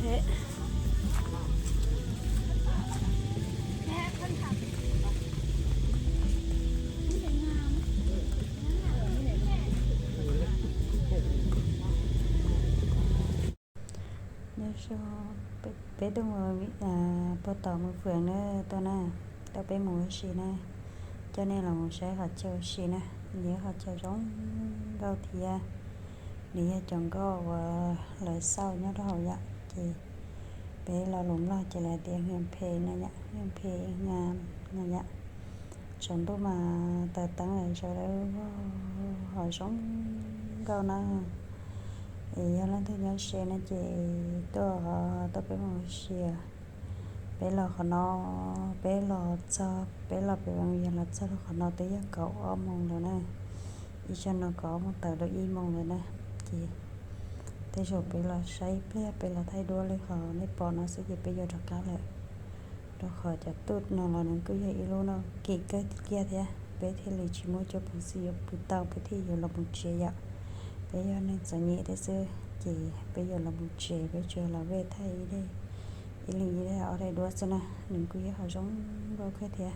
Nyob zoo, peb tuaj mus, puag tom Mường Phượng na, tuaj na, tuaj peb mus ua si na, coj nej los mus saib qhov chaw ua si na, nws yog qhov chaw zoo nkauj thiab, nws yog cov nkoj uas lawv xauj nyob rau hauv yom, ces peb lo lus Nplog ces lawv tias Hương Khê no yom, Hương Khê no yom. Tsaus ntuj mas taws teeb lawm sawv daws, ho zoo nkauj na. Es yog leej twg nyob ze no ces tuaj, tuaj peb mus ua si. Peb los qhov no, peb los txog, peb los pem Vaj Viam los txog rau qhov no twb yog kaum ob moos lawm na. Ib zaug no kaum ob moos tawm rau ib moos lawm na. Ces tej zaum peb los saib ib pliag, peb los thaij duab li qhov nej pom no xwb ces peb yuav rov qab lawm. Rau qhov cov tuj no los nws kuj yog ib lub no kim kawg kiag thiab, peb thiaj li tsis muaj cov peev xwm yuav pw tau, peb thiaj yuav los mus tsev yom. Peb yog neeg txom nyem thiab xwb ces peb yuav los mus tsev, peb tsuas los vej thaij ib daim, ib leeg ib daim ob daim duab xwb na, nws kuj yog qhov zoo nkauj kawg thiab.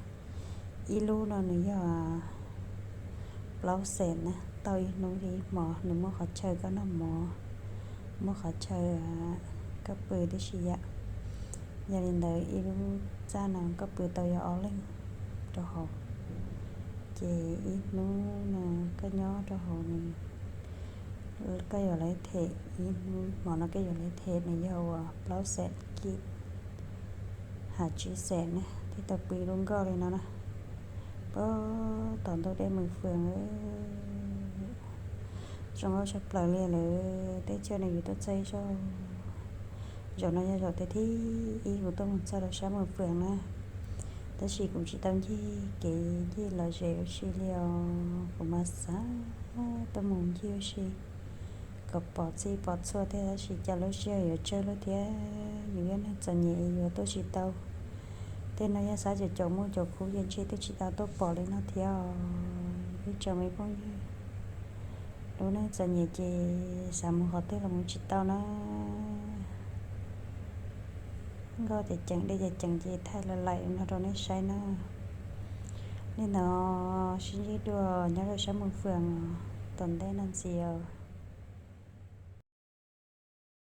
Ib lub no nws yog plaub xees na, tau ib hnub thiab ib hmos, nws muaj qhov chaw koj noj mov, muaj qhov chaw koj pw tib si yom. Yog li ntawd ib lub txaj no koj pw tau yog ob leeg rau hauv. Ces ib hnub no koj nyob rau hauv nws, koj yuav lawv them ib hnub hmo no koj yuav lawv them nws yog uas plaub xees kim, ha tsib xees ne thiaj tau pw lub nkoj li no na. Puag tom ntug dej Mường Phượng, zoo nkauj tshaj plaws li lawm. Teb chaws no yus tuaj txog ib zaug, zaum no yog zaum thib ib kuv tuaj mus txog rau sab Mường Phượng na, tab sis kuv tsis tau ncig kev ncig lom zem ua si li os. Kuv mas xav tuaj mus ncig ua si kom pom txhij pom txhua thiab, tab sis cas lub sij hawm yuav tsawg lub thiab, yus yog neeg txom nyem yuav tuaj tsis tau. Tej no yog xav caum caum muaj caum khub ces ntshe twb tsis tau tuaj pom li no thiab os ib tsoom me phooj ywg. Lub neej txom nyem ces xav mus qhov twg los mus tsis tau na. Nkoj ces ceev, dej ces ceev ces thaij laim laim no rau nej saib na. Li no, sib ntsib dua nyob rau sab Mường Phượng os, tom ntej no ntxiv os.